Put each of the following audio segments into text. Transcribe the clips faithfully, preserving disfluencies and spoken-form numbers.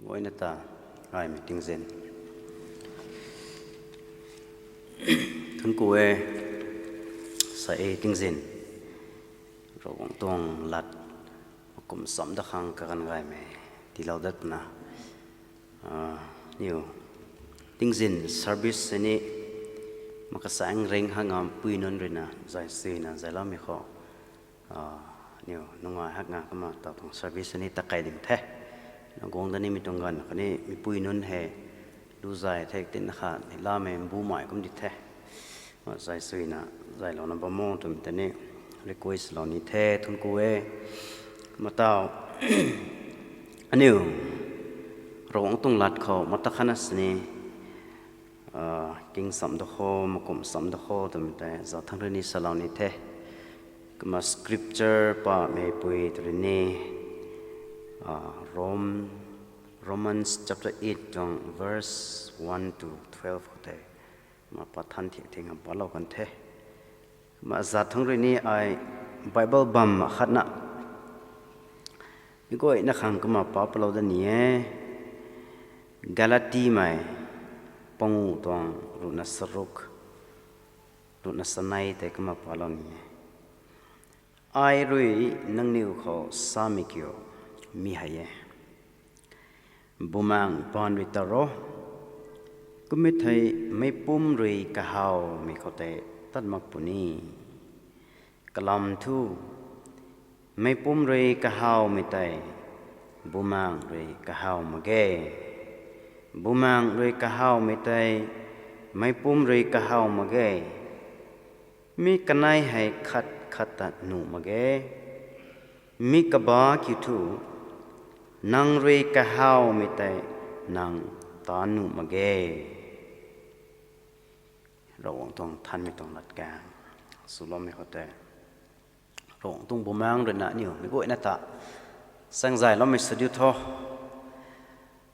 Guayna ta gaymei tingzin. Thuanc ku e, sa e tingzin. Ravguangc tuang lat kum cham dat khang kaganv gaymei tiilou dat puna. Aniu tingzin service ni makasaeng ring hanga pui nunc ruina zay suina zayloumei khou aniu nungai hakna kumna taw tuang service ni ta kai ding the. Naguang da nimei tuang ganv khatni mipui nunc hei lu zay the tina kha ni lamei mbumei kum di the. Zay suina zaylouna bam o twmei ta ni request lou ni the, thuanc ku e. Kumna taw aniu Ravguangc tuang lat khou mata khatna sini king cham dat kho, makum cham dat kho twmei tei zat thangc rui ni salou ni the. Kumna scripture pameipui tw rui ni Rome, Romans chapter eight tuang verse one to twelve khou tei kumna pat than thiak thing hang palou kan the. Kumna zat thangc rui ni ai Bible bam akhatna mi guayna khang kumna pa palou dat ni e. Galatimei pangu tuang ruhna charuk, ruhna chanei tei kumna palou ni e. Ai rui nangniw khou samei kiu mi hei e. Bumaengh Paan rui ta ro, kummei thei meicpumc rui kahawmei khou tei tat mak puni. Kalam thu, meicpumc rui kahawmei tei Bumaengh rui kahaw mak ge. Bumaengh rui kahawmei tei meicpumc rui kahaw mak ge. Mi kanei hei khat khat ta nuh mak ge. Mi kaba kiu thu, nang rui kahawmei tei nang ta nuh mak ge. Ravguangc tuang thanmei tuang latkaeng swloumei khou tei Ravguangc tuang Bumaengh ruina aniu mi guayna ta saengzayloumei sw diu tho.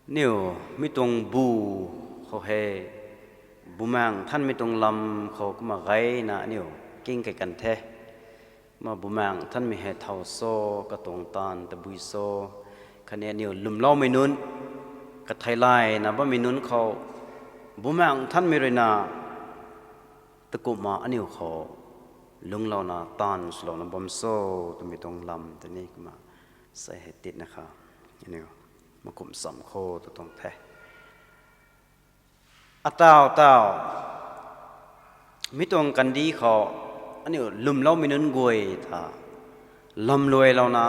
Aniu mi tuang bu khou hei Bumaengh Nthanmei tuang lam khou kumna gayna aniu king key kan the. Kumna Bumaengh Nthanmei hei thow cho, katuang taanv tabui cho, khatni aniu lwmloumei nunc, katheilayna bammei nunc khou Bumaengh Nthanmei ruina takumhna aniu khou lungclouna taanv swlouna bam cho twmei tuang lam tei ni kumna sei hei titna kha aniu makum cham kho tw tuang the. Ataw taw mi tuang kandih khou aniu lwmloumei nunc guay ta lamluailouna,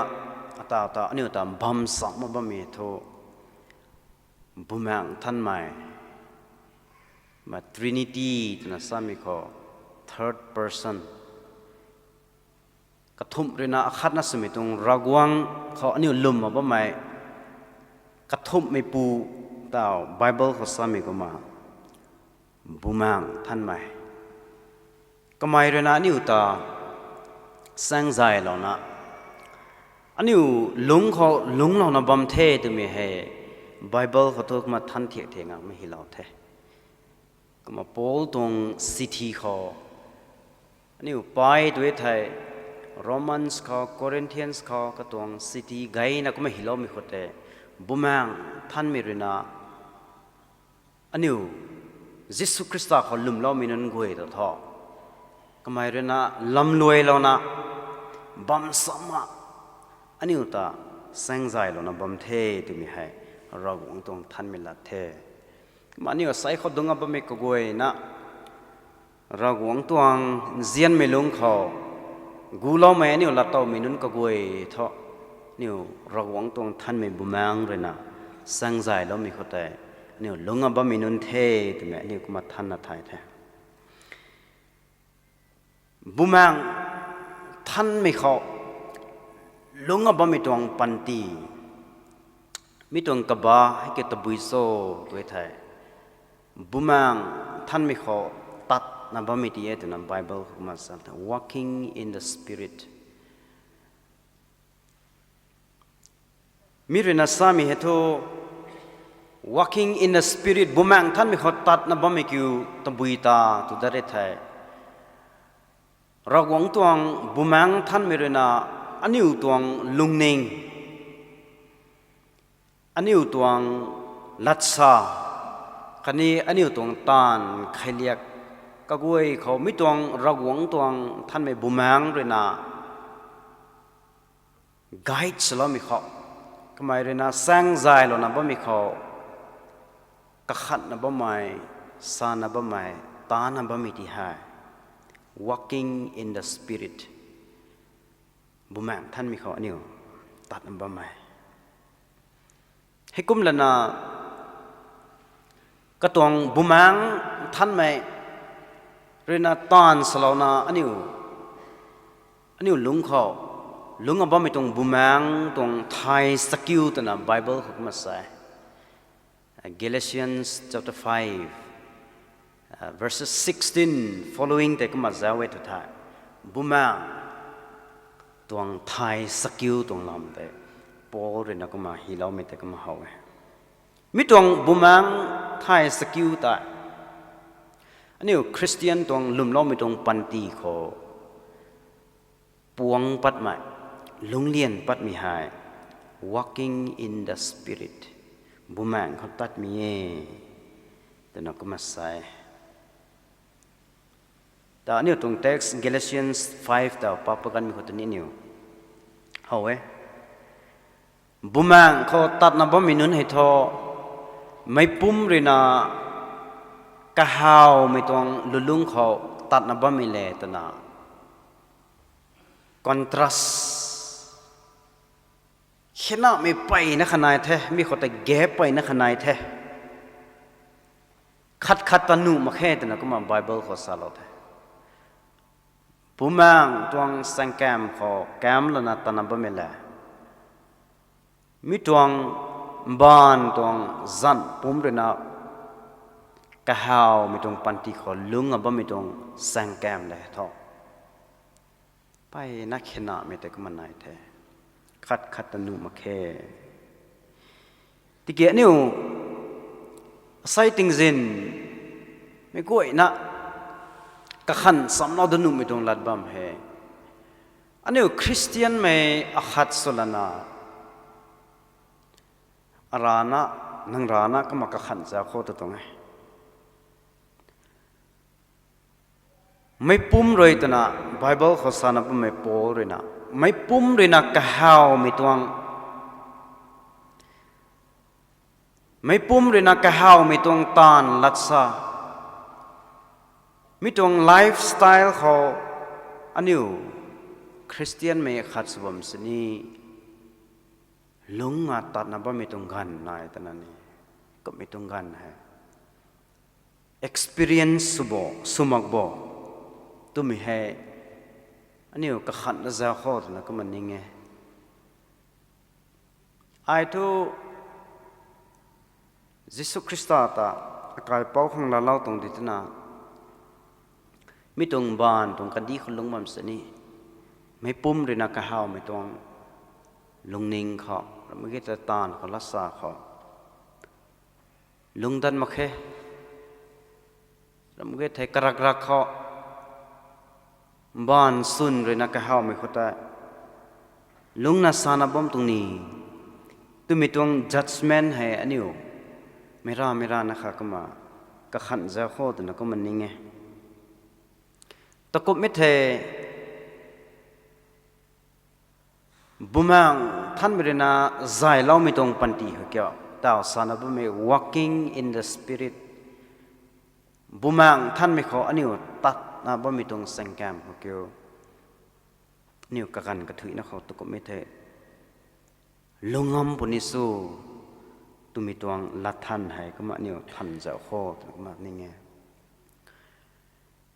ataw taw aniu ta bam cham mak bammei thu Bumaengh Nthanmei, ma Trinity twna samei khou third person kathumh ruina akhatna swmei tuang Ravguangc khou aniu lwm mak bammei kathumhmeipu taw Bible khou samei kumna Bumaengh Nthanmei. Kamei ruina aniu ta saengzaylouna, aniu lungc khou lungclouna bam the twmei hei Bible khou thu kumna than thiak thei ngakmei hylou the. Kumna Paul tuang chithi khou aniu pai tu e thei, Romans khou, Corinthians khou, katuang chithi gayna kumna hyloumei khou tei, Bumaengh Nthanmei ruina aniu Jisu Khrista khou lwmloumei nunc guay ta tho, kamei ruina lamluailouna bam cham mak, aniu ta saengzaylouna bam the twmei hei Ravguangc tuang thanmei lat the. Kumna aniu asei khou dungc a bammei kaguayna Ravguangc tuang nzianmei lungc khou guloumei aniu lattowmei nunc kaguay thu, aniu Ravguangc tuang Nthanmei Bumaengh ruina saengzayloumei khou tei aniu lungc a bammei nunc the twmei aniu kumna thanna thay the. Bumaengh Nthanmei khou lungc a bammei tuang panty, mi tuang kaba hei ki tabui cho tu e thei, Bumaengh Nthanmei khou tatna bammei ti e twna Bible khou kumna sa the, walking in the Spirit. Mi ruina samei hei thu, walking in the Spirit, Bumaengh Nthanmei khou tatna bammei kiu tabui ta tu dat e thei, Ravguangc tuang Bumaengh Nthanmei ruina aniu tuang lungning Aniu tuang latsa khatni aniu tuang taanv kheiliak kaguay khou mi tuang Ravguangc tuang nthanmei Bumaengc rui na guide swloumei khou, kamei rui na saengzaylouna bammei khou, kakhatna bammei, sana bammei, taanna bammei ti hei walking in the Spirit, Bumaengc Nthanmei khou aniu tatna bammei. Heikum lana katuang Bumaengc Nthanmei rui na taanv swlouna aniu, aniu lungc khou, lungc a bammei tuang Bumaengc tuang thay sakiu twna Bible khou kumna sa e. Galatians chapter five, verses sixteen following tei kumna zauc e tw the. Bumaengc tuang thay sakiu tuang lam tei Paul rui na kumna hyloumei tei kumna how e. Mi tuang Bumaengc thay sakiu tei aniu Christian tuang lwmloumei tuang panty khou puang patmei, lungclian patmei hei walking in the Spirit, Bumaengc khou tatmei e twna kumna sa e. Ta aniu tuang text Galatians five ta pa paganmei khou tei ni aniu how e. Bumaengc khou tatna bammei nunc hei thu, meicpumc rui na kahawmei tuang lulungc khou tatna bammei le twna contrast khenamei peyna kha nai the, mi khou tei gap peyna kha nai the. Khat khat ta nuh mak khe twna kumna Bible khou salou the. Bumaengc tuang saengkam khou kam lana tatna bammei le, mi tuang mbaanv tuang zanc pumc rui na kahawmei tuang panty khou lungc a bammei tuang saengkam le thu, peyna khenamei tei kumna nai the. Khat khat ta nuh mak khe. Tiki aniu asei tingzin mei guayna kakhan chamlou da nuhmei tuang lat bam hei, aniu Christianmei akhat sw lana arana, nang rana kumna kakhan zauc khou tu tuang e. Meicpumc rui twna Bible khou sana bammei Paul rui na, meicpumc rui na kahawmei tuang, meicpumc rui na kahawmei tuang taanv latsa, mi tuang lifestyle khou aniu Christianmei khat sw bam sini lungc a tatna bammei tuang ganv nai twna ni, kummei tuang ganv hei experience sw bo, sw mak bo twmei hei aniu kakhanna zauc khou twna kumna ning e. Ai thu Jisu Khrista ta akaipouc khang laalou tuang di twna, mi tuang mbaanv tuang kandih khou lungc bam sini, meicpumc rui na kahawmei tuang lungning khou, ramh ge ta taanv khou, latsa khou lungc dat mak khe. Ramh ge thei karak rak khou, mbaanv swn rui na kahawmei khou tei lungcna sana bam tuang ni twmei tuang judgment hei aniu meic ra meic rana kha kumna kakhan zauc khou twna kumna ning e. Takumhmei thei, Bumaengc Nthanmei rui na zayloumei tuang panty khou kiu, taw sana bammei walking in the Spirit, Bumaengc Nthanmei khou aniu tatna bammei tuang saengkam khou kiu, aniu kaganv kathuicna khou takumhmei thei, lungc ngam puni sw twmei tuang latthan hei kumna aniu than zauc khou twna kumna ning e.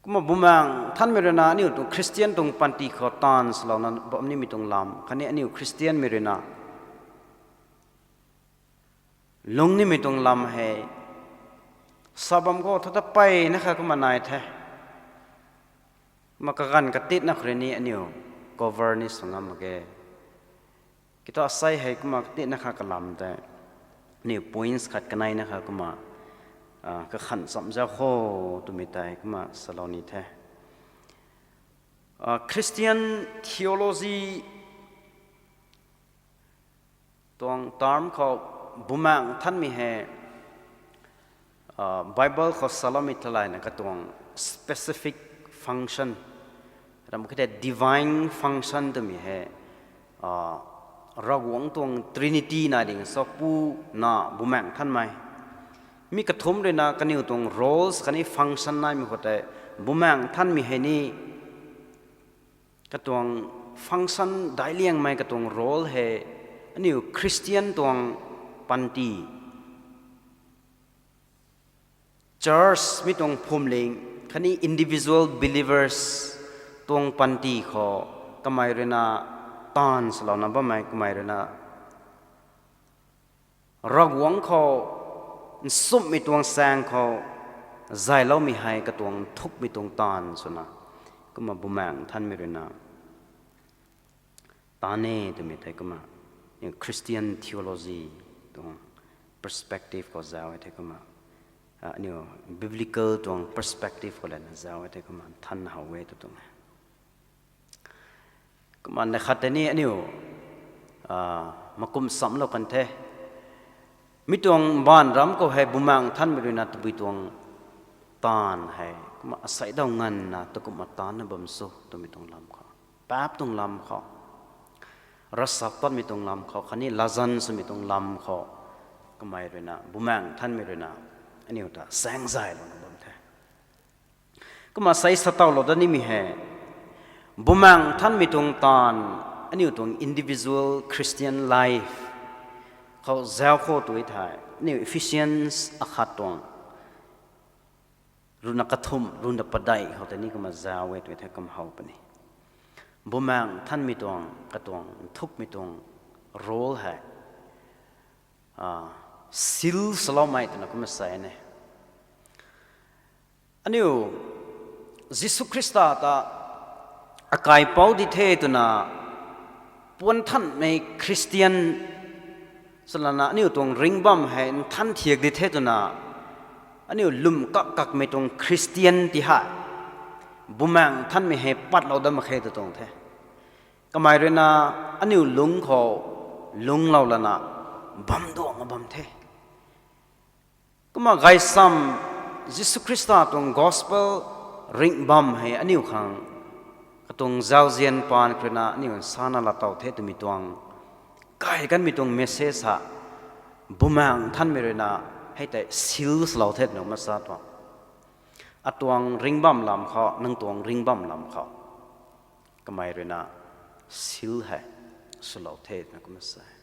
Kumna Bumaengc Nthanmei rui na aniu tuang Christian tuang panty khou taanv swlouna bam nimei tuang lam khatni aniu Christianmei rui na lungc nimei tuang lam hei sa bam khou thu ta peyna kha kumna nai the. Kumna kaganv katitna khou rui ni aniu cover ni sw ngam mak ge. Kiu thu asei hei kumna katitna kha kalam tei aniu points khat kaneina kha kumna kakhan cham zauc khou twmei tei kumna salou ni the. Christian theology tuang term khou Bumaengh Nthanmei hei Bible khou saloumei theilayna katuang specific function, ram khat tei divine function twmei hei Ravguangc tuang Trinity na ding sa Pu, Nac, Bumaengh Nthanmei. Mi kathumh ruina kaniw tuang roles khatni function naimei khou tei Bumaengh Nthanmei hei ni katuang function daic liangmei katuang role hei aniu Christian tuang panty, church mi tuang phuamling khatni individual believers tuang panty khou kamei ruina taanv swlouna bammei, kamei ruina Ravguangc khou nsumhmei tuang saeng khou zayloumei hei katuang nthukmei tuang taanv swna, kumna Bumaengh Nthanmei ruina taanv e twmei thei kumna Christian theology tuang perspective khou zauc e thei kumna, aniu biblical tuang perspective khou lana zauc e thei kumna nthan how e tw tuang e. Kumna na khat tei ni aniu makum samlou kan the. Mi tuang mbaanv ram khou hei Bumaengh Nthanmei ruina tabui tuang taanv hei kumna aseic daw nganvna takumhna taancna bam sw twmei tuang lam khou, paap tuang lam khou, ravsap tatmei tuang lam khou khatni latzan swmei tuang lam khou kamei ruina, Bumaengh Nthanmei ruina aniu ta saeng zaylouna bam the. Kumna sei satawlou dat nimei hei Bumaengh Nthanmei tuang taanv aniu tuang individual Christian life khou zauc khou tw thei aniu Ephesians akhat tuang ruhna kathumh, ruhna padeih khou tei ni kumna zauc e tw thei kumna how puni. Bumaengh Nthanmei tuang katuang nthukmei tuang role hei seal swloumei twna kumna sa e. Aniu Jisu Khrista ta akaipouc di the twna puan nthanmei Christian swlana aniu tuang ringc bam hei nthan thiak di the twna aniu lwm kak kakmei tuang Christian ti hei Bumaengh Nthanmei hei patlou dat mak khe tw tuang the. Kamei ruina aniu lungc khou lungclou lana bam duangna bam the. Kumna gaysam Jisu Khrista tuang gospel ringc bam hei aniu khang katuang zauzian paan khou ruina aniu nsana laatow the twmei tuang kai kanmei tuang message ha Bumaengh Nthanmei ruina hei tei seal swlou the twna kumna sa tuang. Atuang ringc bam lam khou, nang tuang ringc bam lam khou kamei ruina seal hei swlou the twna kumna sa e.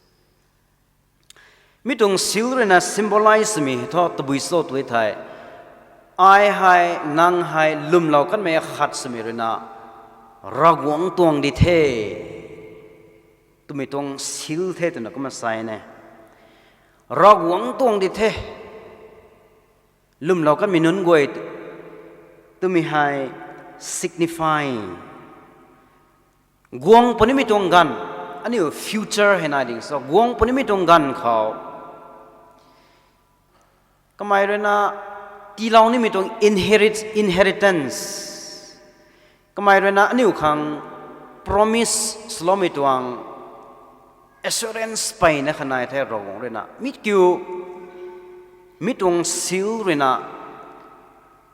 Mi tuang seal ruina symbolize swmei hei thu tabui cho tw thei, ai hei, nang hei lwmlou kanmei akhat swmei ruina Ravguangc tuang di the twmei tuang seal the twna kumna sa e. Ravguangc tuang di the, lwmlou kanmei nunc guay twmei hei signify guang punimei tuang ganv, aniu future hei nai ding sa, guang punimei tuang ganv khou kamei ruina tiilou nimei tuang inherit- inheritance, kamei ruina aniu khang promise swloumei tuang assurance peyna kha nai the Ravguangc ruina. Mi kiu, mi tuang seal ruina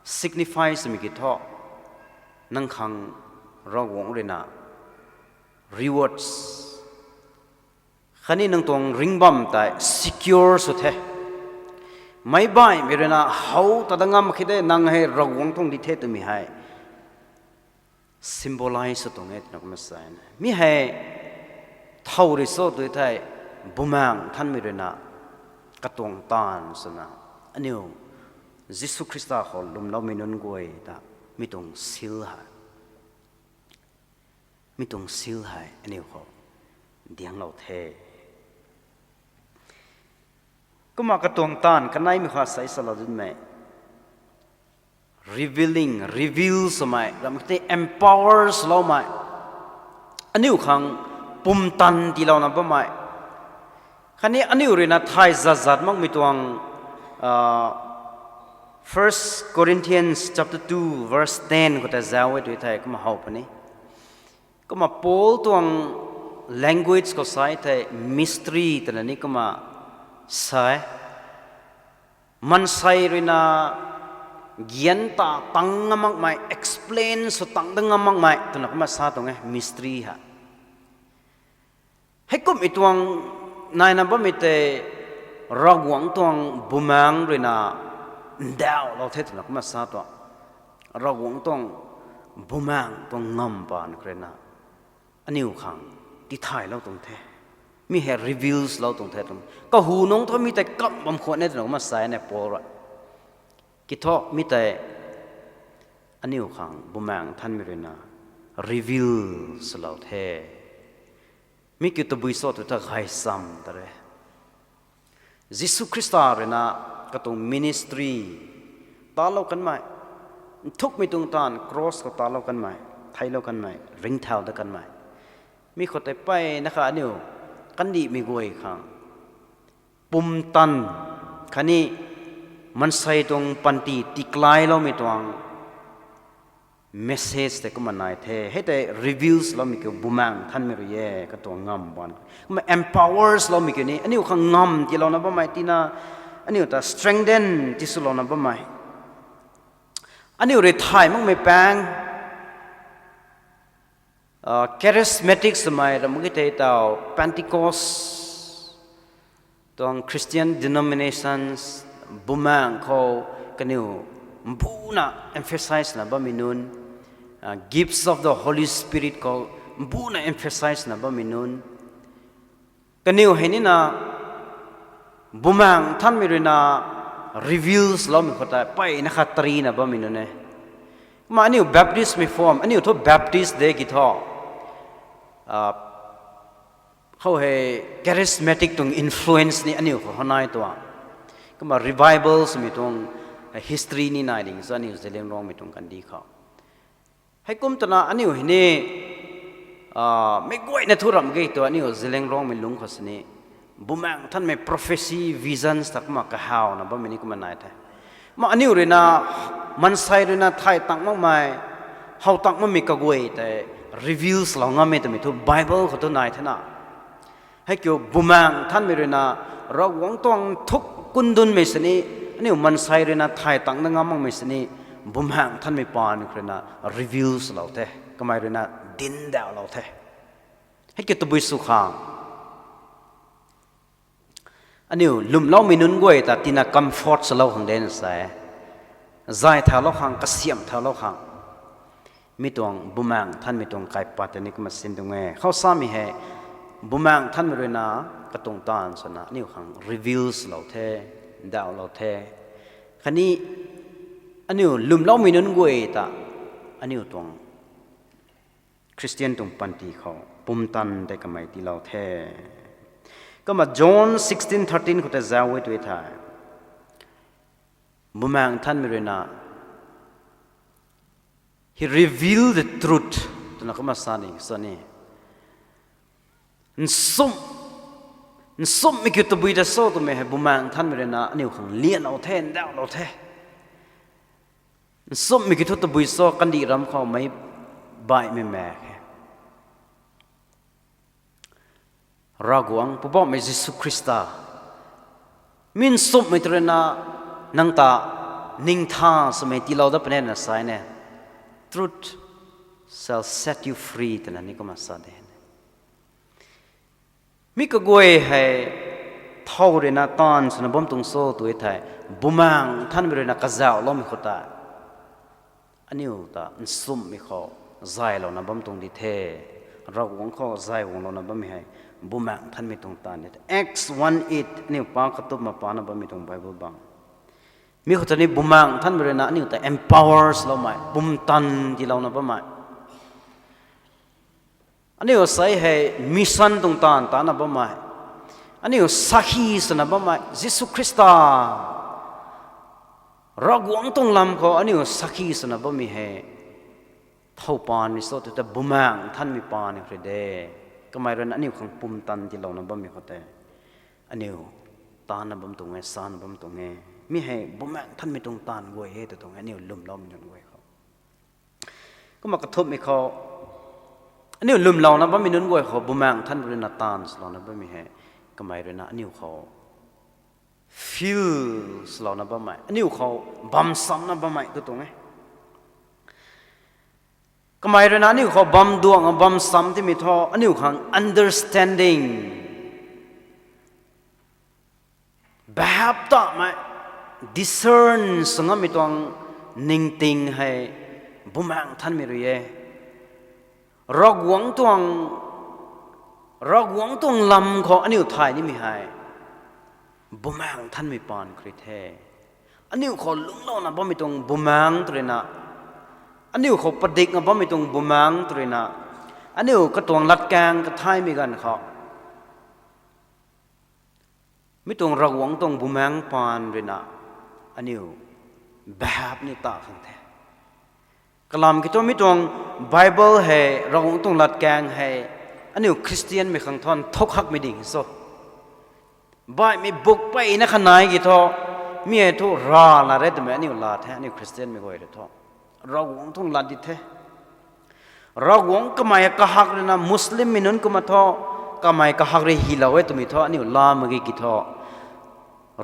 signify swmei ki thu, nang khang Ravguangc ruina rewards khatni nang tuang ringc bam tei secure sw the. Meic baihmei ruina how ta dat ngam khe de, nang hei Ravguangc tuang di the twmei hei symbolize sw tuang e twna kumna sa e. Mi hei thow rui cho tw thei, Bumaengh Nthanmei ruina katuang taanv swna aniu Jisu Khrista khou lwmloumei nunc guay ta mi tuang seal hei, mi tuang seal hei aniu khou dianglou the. Kumna katuang taanv kaneimei khou sei salou dinmei, revealing, reveal swmei, ram khatni empower swloumei, aniu khang pumtan tiilouna bammei, khatni aniu ruina thay zat zat makmei tuang, First Corinthians chapter two verse ten khou tei zauc e tw thei kumna how puni. Kumna Paul tuang language khou sa thei mystery twna ni kumna Sa e, maansei ruina gian ta tang ngam makmei, explain sw tang dat ngam makmei twna kumna sa tuang e, mystery ha. Heikumhmei tuang naina bammei tei Ravguangc tuang Bumaengc ruina ndauhlou the twna kumna sa tuang. Ravguangc tuang Bumaengc tuang ngamv paan khou ruina aniu khang tithaylou tuang the. Mi hei reveals lou tuang the tuang. Kahu nungc thu mi tei kam bam khwan e twna kumna sa e ne Paul rui. Kitho mi tei aniu khang Bumaengc Nthanmei ruina reveal swlou the. Mi kiu tabui cho tw ta gaychamv ta re. Jisu Khrista ruina katuang ministry talou kanmei, nthukmei tuang taanv cross khou talou kanmei, theilou kanmei, ringcthau dat kanmei, mi khou tei mpeyna kha aniu kandihmei guay khang pumtan khatni maansei tuang panty tiklailoumei tuang message tei kumna nai the. Hei tei reveals loumei kiu Bumaengc Nthanmei rui e katuang ngamv baan. Kumna empowers loumei kiu ni aniu khang ngamv tiilouna bammei tina, aniu ta strengthen tiswlouna bammei, aniu rui thay makmei paeng, charismatic swmei ram ki tei taw Pentecost tuang Christian denominations Bumaengc khou kaniw mbuna emphasize na bammei nunc, gifts of the Holy Spirit khou mbuna emphasize na bammei nunc, kaniw hei nina Bumaengc Nthanmei ruina reveals loumei khou tei mpeyna kha tarina bammei nunc e. Kumna aniu Baptistmei form, aniu thu Baptist de ki thu, khou hei charismatic tuang influence ni aniu khou how nai tuang. Kumna revival swmei tuang history ni nai ding cho aniu Zeliangrongmei tuang kandih khou. Heikum twna aniu hei ni meic guayna thu ramh ge tu aniu Zeliangrongmei lungc khou sini Bumaengc Nthanmei prophecy, visions ta kumna kahawna bammei ni kumna nai the. Kumna aniu ruina maansei ruina thay tang makmei, how tang makmei kaguay tei reveals lou ngammei twmei thu Bible khou thu nai thena. Hei kiu Bumaengc Nthanmei ruina Ravguangc tuang nthuk kundunmei sini, aniu maansei ruina thay tang dat ngam makmei sini Bumaengc Nthanmei paan khou ruina reveals lou the, kamei ruina dinc dauhlou the. Hei kiu tabui sw khang aniu lwmloumei nunc guay ta tina comfort swlou khang de na sa e. Zay thaulou khang, kasiamh thaulou khang, mi tuang Bumaengc Nthanmei tuang kaipat tei ni kumna sin tuang e. Khou samei hei Bumaengc Nthanmei ruina katuang taanv swna aniu khang reveals lou the, ndauhlou the. Khatni aniu lwmloumei nunc guay ta aniu tuang Christian tuang panty khou pumtan tei kamei tiilou the. Kumna John sixteen thirteen khou tei zauc e tu thei, Bumaengc Nthanmei ruina, He revealed the truth twna kumna sa ni, sa ni. Nsumh, nsumhmei kiu tabui ta cho twmei hei Bumaengc Nthanmei ruina aniu khang lianlou the, ndauhlou the. Nsumhmei kiu thu tabui cho, kandih ram khou meic baihmei mak khe. Ravguangc Poubauhmei Jisu Khrista, mi nsumhmei tw ruina nang ta ningtha swmei tiilou dat puni na sa e ne. Truth shall set you free twna ni kumna sa de. Mi kaguay hei thow ruina taanv swna bam tuang cho tu thei, Bumaengc Nthanmei ruina kazauhloumei khou tei aniu ta nsumhmei khou zaylouna bam tuang di the. Ravguangc khou zay guanglouna bammei hei Bumaengc Nthanmei tuang taanv di the. Acts one eight, aniu pa katupna pana bammei tuang Bible bang. Mi khou ta ni Bumaengc Nthanmei ruina aniu ta empower swloumei, pumtan tiilouna bammei. Aniu sei hei mission tuang taanv tana bammei, aniu sakhi swna bammei, Jisu Khrista Ravguangc tuang lam khou aniu sakhi swna bammei hei thow paan ni cho tu ta Bumaengc Nthanmei paan ni khou rui de. Kamei ruina aniu khang pumtan tiilouna bammei khou tei aniu taanna bam tuang e, sana bam tuang e. Mi hei Bumaengc Nthanmei tuang taanv guay e tw tuang e, aniu lwmloumei nunc guay khou. Kumna kathumhmei khou, aniu lwmlouna bammei nunc guay khou Bumaengc Nthanmei ruina taanv swlouna bammei hei kamei ruina aniu khou feel swlouna bammei, aniu khou bam samna bammei tu tuang e. Kamei ruina aniu khou bam duang bam sam timei thu aniu khang understanding, behap tamei, discern sw ngammei tuang ningting hei Bumaengc Nthanmei rui e. Ravguangc tuang, Ravguangc tuang lam khou aniu thay nimei hei Bumaengc Nthanmei paan khou rui the. Aniu khou lungclouna bammei tuang Bumaengc tw ruina, aniu khou padikna bammei tuang Bumaengc tw ruina, aniu katuang latkaeng kathaymei ganv khou mi tuang Ravguangc tuang Bumaengc paan ruina aniu behap ni ta khang the. Kalam kiu thu mi tuang Bible hei, Ravguangc tuang latkaeng hei aniu Khristianmei khang thu nthuk hakmei ding so. Baihmei buk peyna kha nai ki thu, mi hei thu ra la re twmei aniu laa the, aniu Khristianmei guay rui thu. Ravguangc tuang lat di the. Ravguangc kamei kahak ruina Muslimmei nunc kumna thu, kamei kahak rui hylou e twmei thu aniu laa mak ge ki thu,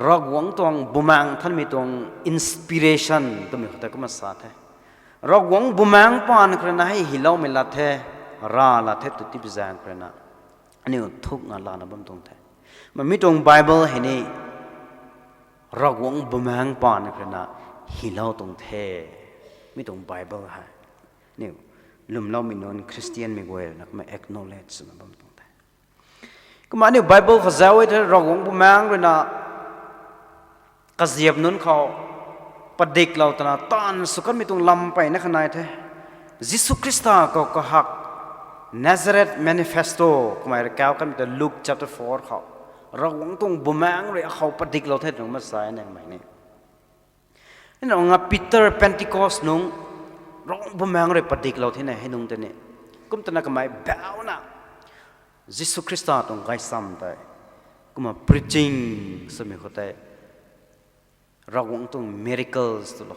Ravguangc tuang Bumaengc Nthanmei tuang inspiration twmei khou tei kumna sa the. Ravguangc Bumaengc paan khou ruina hei hyloumei lat the, ra lat the tw tipi zaeng khou ruina aniu nthukna lana bam tuang the. Ma mi tuang Bible hei ni Ravguangc Bumaengc paan khou ruina hylou tuang the. Mi tuang Bible hei aniu lwmloumei nunc Khristianmei guay ruina kumna acknowledge swna bam tuang the. Kumna aniu Bible khou zauc e the, Ravguangc Bumaengc ruina kaziap nunc khou padiklou twna taanv sw kanmei tuang lam peyna kha nai the. Jisu Khrista khou kahak, Nazareth Manifesto, kamei rui kauc kanmei ta Luke chapter four khou, Ravguangc tuang Bumaengc rui akhou padiklou the twna kumna sa e nangmei ni. Nina nga Peter Pentecost nung Ravguangc Bumaengc rui padiklou thena hei nung tei ni, kum twna kamei bauna Jisu Khrista tuang gaysam tei kumna preaching swmei khou tei Ravguangc tuang miracles twlou,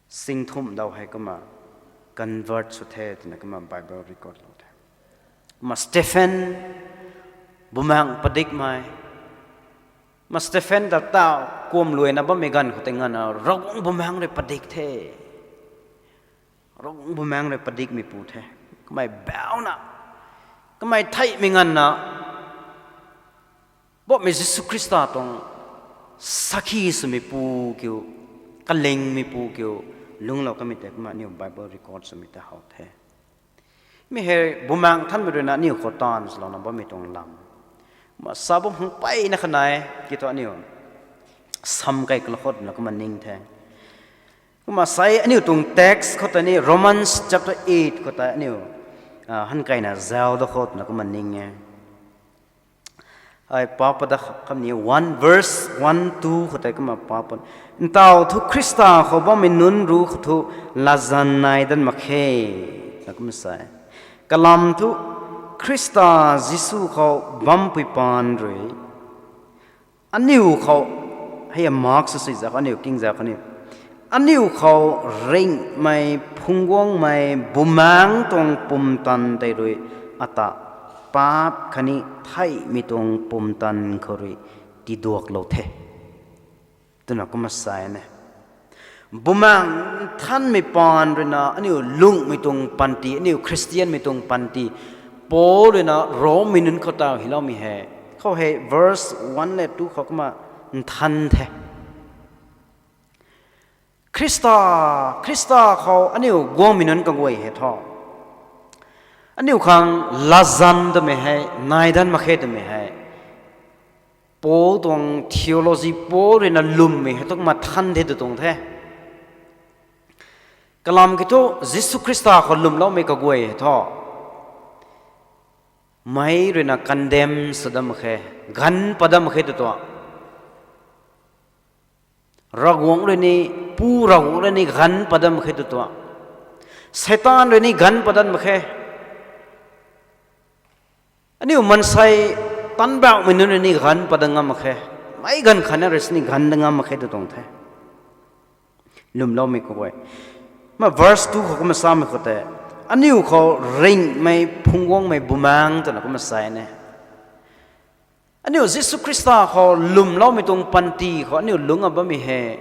singthumh daw hei kumna convert sw the twna kumna Bible record lou the. Kumna Stephen, Bumaengc padikmei, kumna Stephen ta taw kuam luaina bammei ganv khou tei nganvna Ravguangc Bumaengc rui padik the. Ravguangc Bumaengc rui padikmeipu the. Kamei bauna, kamei theihmei nganvna Poubauhmei Jisu Khrista tuang sakhi swmeipu kiu, kalingmeipu kiu, lungclou kamei tei kumna aniu Bible record swmei ta how the. Mi hei Bumaengc Nthanmei ruina aniu khou taanv swlouna bammei tuang lam. Kumna sa bam hang peyna kha nai, kiu thu aniu sam kai kalou khou twna kumna ning the. Kumna sai aniu tuang text khou tei ni Romans chapter eight khou tei aniu hankeina zau da khou twna kumna ning e. Ai pa pat da kham ni one verse one two khou tei kumna pa pat. Ntaw thu Khrista khou bammei nunc rui khou thu latzan nai dan mak khe, na kumna sa e. Kalam thu Khrista Jisu khou bampui paan rui aniu khou, hei a mark sw sui zak aniu king zak aniu, aniu khou ringhmei phungcguangmei Bumaengc tuang pumtan tei rui ata paap khatni theihmei tuang pumtan khou rui tiduaklou the, twna kumna sa e. Bumaengc Nthanmei paan ruina aniu lungcmei tuang panty, aniu Khristianmei tuang panty, Paul ruina Rommei nunc khou taw hyloumei hei, khou hei verse one le two khou kumna nthan the. Khrista, Khrista khou aniu guangmei nunc kaguay hei thu, aniu khang latzan twmei hei nai dan mak khe twmei hei Paul tuang theology, Paul ruina lwmmei hei thu kumna than the tw tuang the. Kalam kiu thu Jisu Khrista khou lwmloumei kaguay hei thu, mei ruina condemn sw dam mak khe, ganv pat dam mak khe tw tuang. Ravguangc rui ni, Pu Ravguangc rui ni ganv pat dam mak khe tw tuang. Seitaan rui ni ganv pat dam mak khe. Aniu maansei tanbauhmei nunc rui ni ganv pat dat ngam mak khe. Meic ganv khatna rui sini ganv dat ngam mak khe tw tuang the. Lwmloumei kaguay. Ma verse two khou kumna samei khou tei, aniu khou ringhmei phungcguangmei Bumaengc twna kumna sa e. Aniu Jisu Khrista khou lwmloumei tuang panty khou aniu lungc a bammei hei,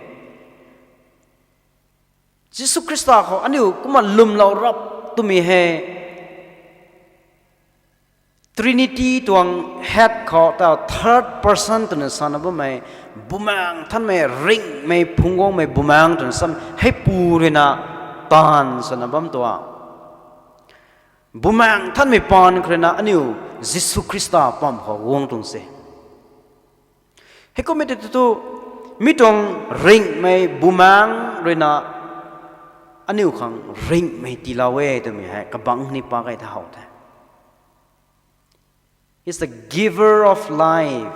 Jisu Khrista khou aniu kumna lwmlou rap twmei hei Trinity tuang head khou ta third person twna sana bammei, Bumaengh Nthanmei, ringhmei, phungcguangmei Bumaengh twna sam heipu ruina taanv swna bam tuang. Bumaengh Nthanmei paan khou ruina aniu Jisu Khrista pam khou guang tuang se. Heikummei tei tu, mi tuang ringhmei Bumaengh ruina aniu khang ringhmei tiilou e twmei hei kabangc ni pa kei tha how the. He's the giver of life.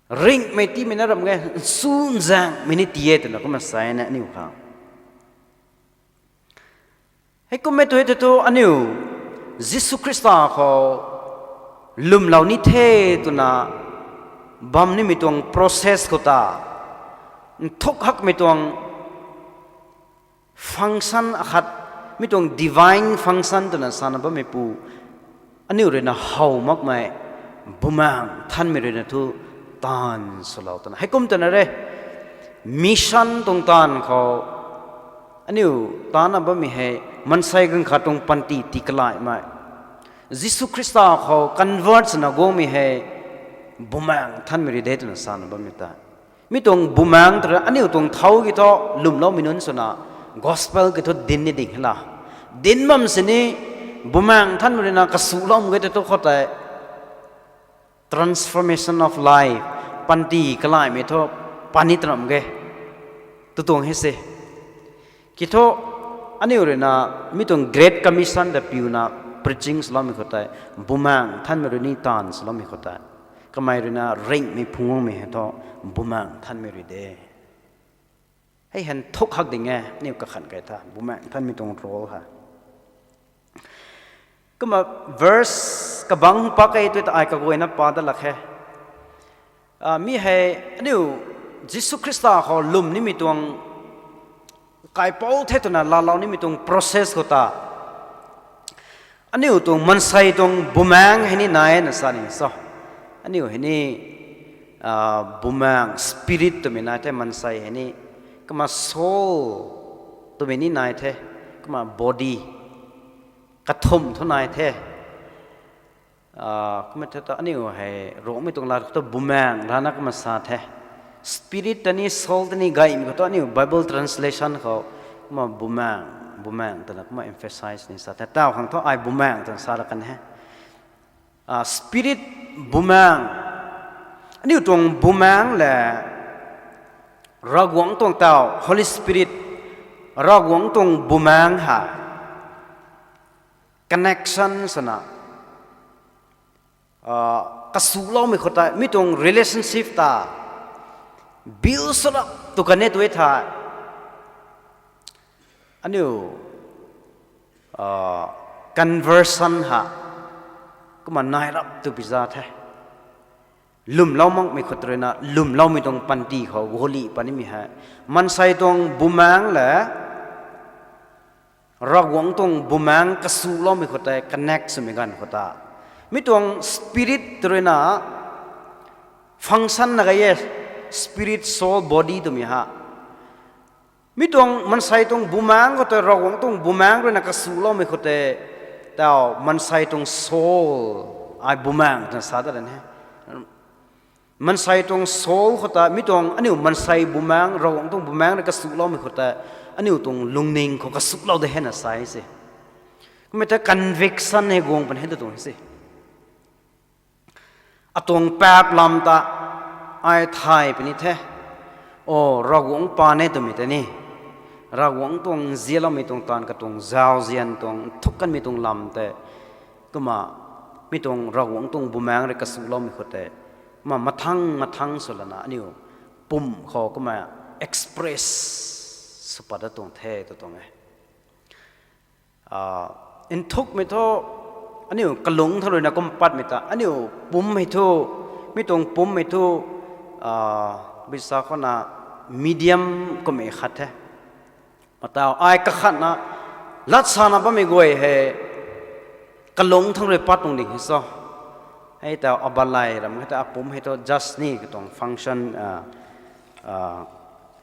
Ringhmei tiimei na ram ge, nchunzaenghmei ni tii e twna kumna sa na aniu khang. Heikummei tu hei tei tu aniu Jisu Khrista khou lwmlou ni the twna bam nimei tuang process khou ta, nthuk hakmei tuang function akhat, mi tuang divine function twna sana bammeipu, aniu ruina how makmei, Bumaengh Nthanmei ruina thu taanv swlou twna. Heikum twna re, mission tuang taanv khou aniu taanna bammei hei, maansei ganv khat tuang panty tii kalaimei, Jisu Khrista khou convert swna guangmei hei, Bumaengh Nthanmei rui de twna sana bammei ta. Mi tuang Bumaengh tw rui aniu tuang thau ki thu lwmloumei nunc swna gospel ki thu dinc ni ding hela. Dinc bam sini Bumaengh Nthanmei ruina kasuloumei ge tei tu khou tei transformation of life, panty kalaimei thu pani tram ge tw tuang hei se. Ki thu aniu ruina mi tuang Great Commission ta piuna preaching swloumei khou tei Bumaengh Nthanmei rui ni taanv swloumei khou tei, kamei ruina ringhmei phungcguangmei hei thu Bumaengh Nthanmei rui de. Hei hei nthuk hak ding e, aniu kakhan kei tha Bumaengh Nthanmei tuang role ha. Kumna verse kabangc pak kei tu ta ai kaguayna pa dat lak khe. Mi hei aniu Jisu Khrista khou lwm nimei tuang, kaipouc the twna laalou nimei tuang process khou ta, aniu tuang maansei tuang bumaengc hei ni nai na sa ni so. Aniu hei ni bumaengc, spirit twmei nai the, maansei hei ni. Kumna soul twmei ni nai the. Kumna body kathumh thu nai the. Kumna the ta aniu hei Ruangmei tuang lat khou tu bumaengc rana kumna sa the. Spirit ta ni soul ta ni gaymei khou tu aniu Bible translation khou kumna bumaengc, bumaengc twna kumna emphasize ni sa the. Tau khang thu ai bumaengc twna sa la kan he. Spirit, bumaengc, aniu tuang bumaengc le Ravguangc tuang tau, Holy Spirit, Ravguangc tuang bumaengc ha connection swna kasuloumei khou tei mi tuang relationship ta build swlou tu kan e tu e thei, aniu conversion ha kumna nai rap tu pi za the. Lwmlou makmei khou ruina lwmloumei tuang panty khou goli panimei hei maansei tuang bumaengc le Ravguangc tuang bumaengc kasuloumei khou tei connect swmei ganv khou ta, mi tuang spirit ruina function na gay e, spirit, soul, body twmei ha. Mi tuang maansei tuang bumaengc khou tei Ravguangc tuang bumaengc ruina kasuloumei khou tei, tau maansei tuang soul, ai bumaengc twna sa ta ran he. Maansei tuang soul khou ta mi tuang aniu maansei bumaengc, Ravguangc tuang bumaengc rui kasuloumei khou tei aniu tuang lungning khou kasulou de hena sa e se. Kumna ta conviction hei guang pan hei tu tuang hei se. Atuang paap lam ta ai thay puni the. O, Ravguangc paan e twmei tei ni, Ravguangc tuang zialoumei tuang taanv katuang zauzian tuang nthuk kanmei tuang lam tei, kumna mi tuang Ravguangc tuang bumaengc rui kasuloumei khou tei, kumna mathang mathang sw lana aniu pum khou kumna express sw pat da tuang the tu tuang e. Nthukmei thu aniu kalungc thang ruina kum patmei ta aniu pumc hei thu, mi tuang pumc hei thu, bisa khouna medium kummei khat the. Matau ai kakhatna lat sana bammei guay hei kalungc thang rui pat tuang ding hei so. Hei ta abalay ram hei ta apumc hei thu just ni katuang function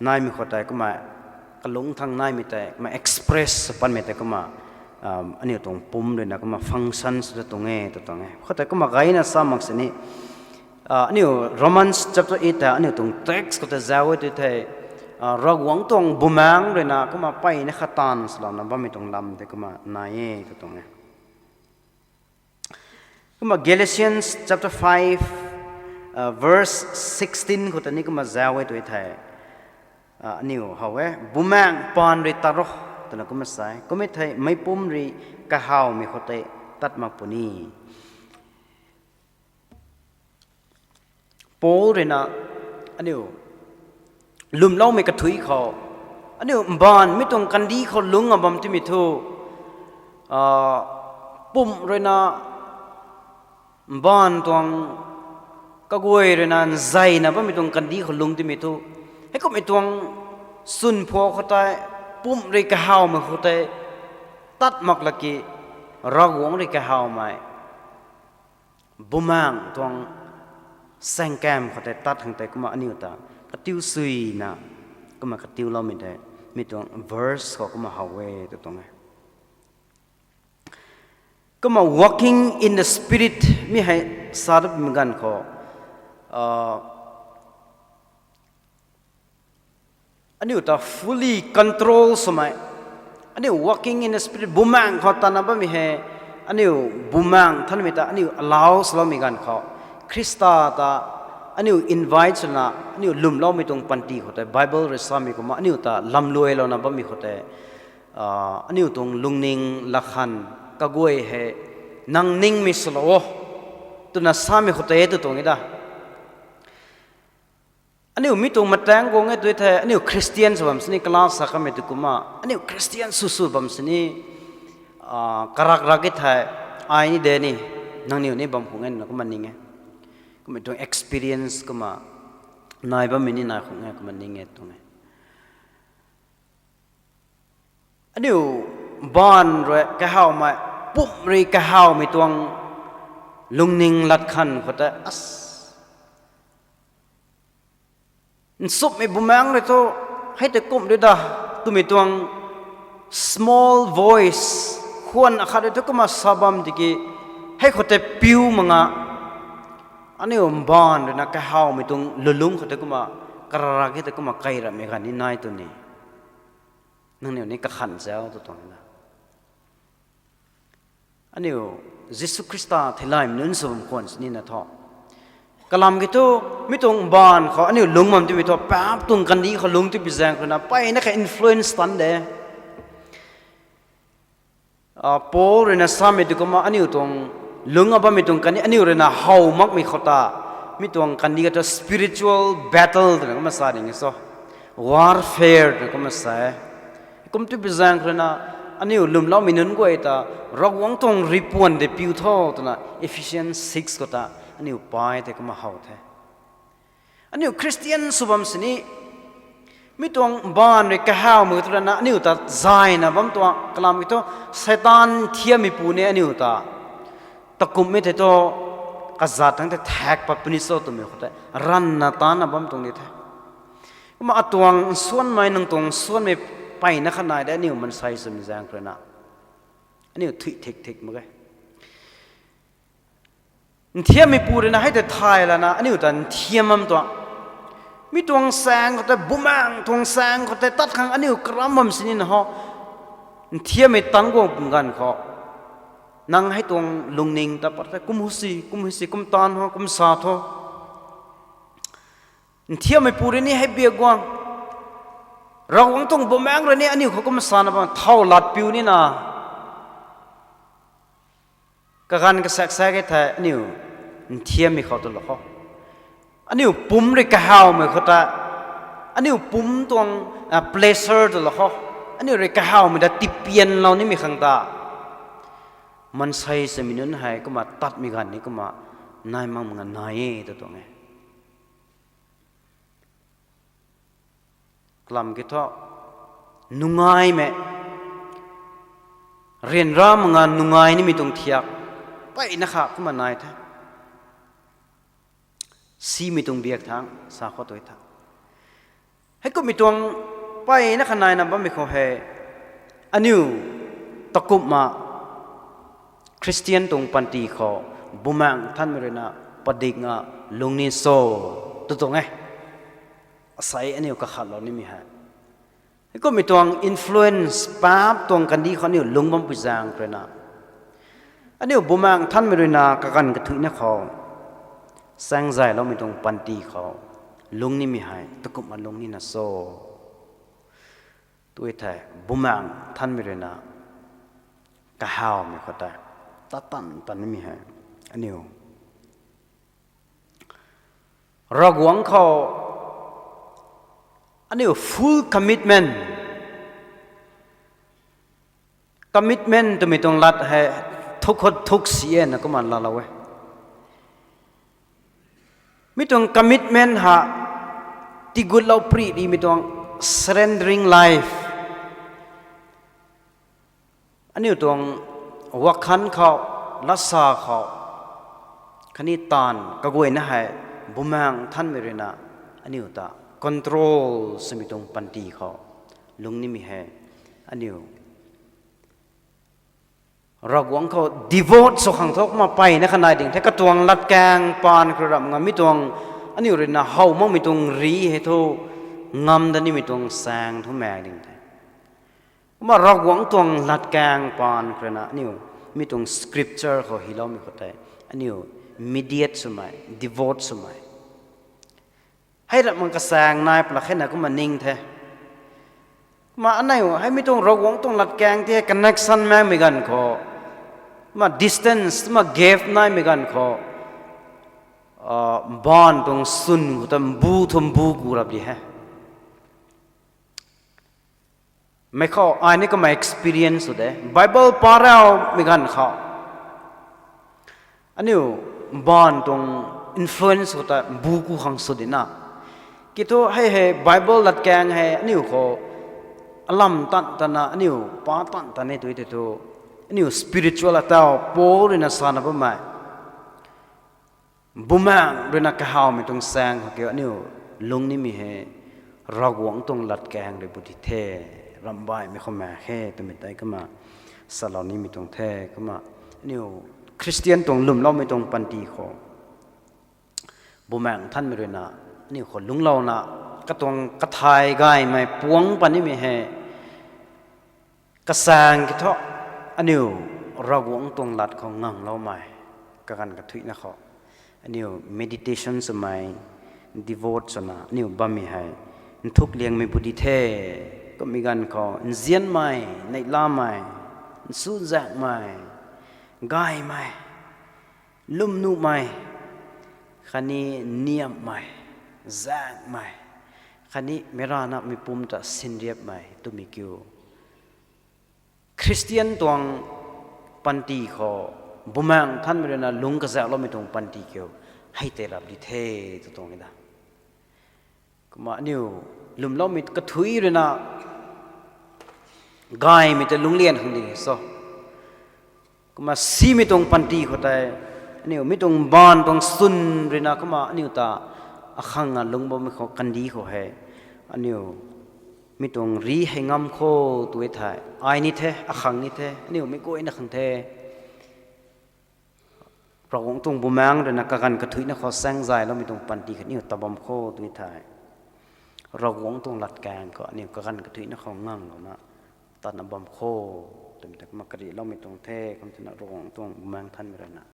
naimei khou tei kumna kalungc thang naimei tei kumna express panmei tei kumna aniu tuang pumc ruina kumna function sw ta tuang e tw tuang e. Khou tei kumna gayna sa mak sini aniu Romans chapter eight ta aniu tuang text khou ta zauc e tu thei, Ravguangc tuang bumaengc ruina kumna mpeyna kha taanv swlouna bammei tuang lam tei kumna nai e tw tuang e. Kumna Galatians chapter five, verse sixteen khou ta ni kumna zauc e tu thei, aniu how e, Bumaengc paan rui tat ro, twna kumna sa e. Kum e thei meicpumc rui kahawmei khou tei tat mak puni. Paul ruina aniu lwmloumei kathuic khou, aniu mbaanv mi tuang kandih khou lungc a bam timei thu, pumc ruina mbaanv tuang kaguay ruina nzeyna bammei tuang kandih khou lungc timei thu, heikumhmei tuang swn phuak khou tei, pumc rui kahawmei khou tei tat mak laki, Ravguangc rui kahawmei bumaengc tuang saengkam khou tei tat khang tei kumna aniu ta katiu suina, kumna katiuloumei tei mi tuang verse khou kumna how e tw tuang e. Kumna walking in the Spirit mi hei sa dat pumei ganv khou, aniu ta fully control swmei, aniu walking in the Spirit, bumaengc khou tatna bammei hei, aniu bumaengc thanmei ta aniu allow swloumei ganv khou, Khrista ta aniu invite swna aniu lwmloumei tuang panty khou tei Bible rui samei kumna aniu ta lamluailouna bammei khou tei, aniu tuang lungning latkhan kaguay hei nang ningmei swlou o, twna samei khou tei tw tuang e da. Aniu mi tuang mataeng guang e tu thei, aniu Christian sw bam sini, class sa kamei tu kumna, aniu Christian sw sw bam sini, karak rak e thei, ai ni de ni, nangniw ni bam khung e na kumna ning e. Kumna tuang experience kumna, nai bammei ni nai khung e kumna ning e tuang e. Aniu mbaanv rui kahawmei, pumc rui kahawmei tuang lungning latkhan khou tei, as, nchumhmei bumaengc rui thu, hei tei kumh rui da, twmei tuang small voice, khwan akhat rui thu kumna sa bam tiki, hei khou tei piu mak nga, aniu mbaanv ruina kahawmei tuang lulungc khou tei kumna, kararak e tei kumna kai ramei ganv ni nai tu ni. Nangniw ni kakhan zau tw tuang na. Aniu Jisu Khrista theilaymei nunc sw bam khwan sini na thu, kalam ki thu, mi tuang mbaanv khou aniu lungc bam timei thu, paap tuang kandih khou lungc tipi zaeng khou na, mpeyna kha influence tan de. Paul ruina samei tu kumna aniu tuang lungc a bammei tuang kandih, aniu ruina how makmei khou ta, mi tuang kandih ka thu spiritual battle twna kumna sa ding e so, warfare twna kumna sa e. Kum tipi zaeng khou ruina, aniu lwmloumei nunc guay ta, Ravguangc tuang ripuan de piu tho twna Ephesians six khou ta, aniu pai tei kumna how the. Aniu Christian sw bam sini, mi tuang mbaanv rui kahawmei tu rana aniu ta zayna bam tuang kalam ki thu, Seitaan nthiammeipu ni aniu ta, takumhmei tei thu, kazat thangc tei thak pat puni cho twmei khou tei ranvna taanna bam tuang ni the. Kumna atuang nsuanmei nang tuang nsuanmei mpeyna kha nai de aniu maansei swmei zaeng khou ruina, aniu thuih thik thik mak ge. Nthiammeipu ruina hei tei thay lana aniu ta nthiam bam tuang. Mi tuang saeng khou tei, bumaengc tuang saeng khou tei tat khang aniu karam bam sini na ho, nthiammei tan guang pun ganv khou, nang hei tuang lungning ta pat tei kum hou si, kum hou si, kum taanv ho, kum sa tho. Nthiammeipu rui ni hei biak guang, Ravguangc tuang bumaengc rui ni aniu khou kum sana bam, thow lat piu nina. Kaganv kasaeksaek e thei aniu nthiammei khou twlou kho. Aniu pumc rui kahawmei khou ta, aniu pumc tuang pleasure twlou kho. Aniu rui kahawmei ta tipianlou nimei khang ta, maansei swmei nunc hei kumna tatmei ganv ni kumna nai mak nga nai e tw tuang e. Kalam ki thu, nungaimei, ryanra mak nga nungai nimei tuang thiak mpeyna kha kumna nai the. Simei tuang biak thangc sa khou tu tha. Heikumhmei tuang mpeyna kha naina bammei khou hei, aniu takumhna Khristian tuang panty khou Bumaengh Nthanmei ruina padikna lungc ni cho tw tuang e. Asei aniu kakhatlou nimei hei, heikumhmei tuang influence, paap tuang kandih khou aniu lungc bampui zaeng ruina, aniu Bumaengh Nthanmei ruina kaganv kathuicna khou saengzayloumei tuang panty khou lungc nimei hei takumhna lungc nina cho tw thei, Bumaengh Nthanmei ruina kahawmei khou tei tat tan tan nimei hei, aniu Ravguangc khou aniu full commitment, commitment twmei tuang lat hei thuk khou thuk si e na kumna laalou e. Mi tuang commitment ha tigutlou pri rimei tuang surrendering life. Aniu tuang wakhan khou, latsa khou, khatni taanv kaguayna hei Bumaengh Nthanmei ruina aniu ta control swmei tuang panty khou lungc nimei hei, aniu Ravguangc khou devote sw khang thu kumna mpeyna kha nai ding the. Katuang latkaeng paan khou ramh nga mi tuang, aniu ruina how makmei tuang ri hei thu ngam dat nimei tuang saeng thu maek ding the. Kumna Ravguangc tuang latkaeng paan khou ruina aniu mi tuang scripture khou hyloumei khou tei, aniu mediate swmei, devote swmei, hei ramh mang kasaeng nai pla khe na kumna ning the. Kumna aniu hei mi tuang Ravguangc tuang latkaeng tei connection maekmei ganv khou, kumna distance, kumna gap naimei ganv khou, mbaanv tuang swn khou ta mbu thu mbu gu rap di he. Mei khou ai ni kumna experience sw de, Bible pa raumei ganv khou aniu mbaanv tuang influence khou ta mbu ku khang sw di na. Ki thu hei hei Bible latkaeng hei aniu khou alam tan tana, aniu pa tan tan e tw tei thu, aniu spiritual atau Paul ruina sana bammei, Bumaengh ruina kahawmei tuang saeng khou kiu aniu lungc nimei hei Ravguangc tuang latkaeng rui bu di the, ramhbaihmei khou maek khe twmei tei kumna salou nimei tuang the. Kumna aniu Khristian tuang lwmloumei tuang panty khou Bumaengh Nthanmei ruina aniu khou lungclouna, katuang kathay gaymei puangc pat nimei hei kasaeng ki thu, aniu Ravguangc tuang lat khou ngangloumei, kaganv kathuicna khou aniu meditation swmei, devote swna aniu bammei hei nthuk liangmei bu di the. Kummei ganv khou nzianmei, neihlamei, nsuzaenghmei, gaymei, lwmnuhmei, khatni niamhmei, zaenghmei, khatni meic rana mei pum ta sinriapmei twmei kiu, Khristian tuang panty khou Bumaengh Nthanmei ruina lungc kazauhloumei tuang panty kiu hei tei rap di the tw tuang e da. Kumna aniu lwmloumei kathui ruina gaymei ta lungclian khang di so, kumna simei tuang panty khou tei aniu mi tuang mbaanv tuang swn ruina kumna aniu ta akhang a lungc bammei khou kandih khou hei aniu mi tuang ri hei ngam kho tw e thei, ai ni the, akhang ni the, aniu mei guayna khang the. Ravguangc tuang Bumaengh ruina kaganv kathuicna khou saengzayloumei tuang panty kha aniu ta bam kho tw e thei, Ravguangc tuang latkaeng khou aniu kaganv kathuicna khou nganglouna tatna bam kho twmei ta kumna karihloumei tuang the. Kum twna Ravguangc tuang Bumaengh Nthanmei ruina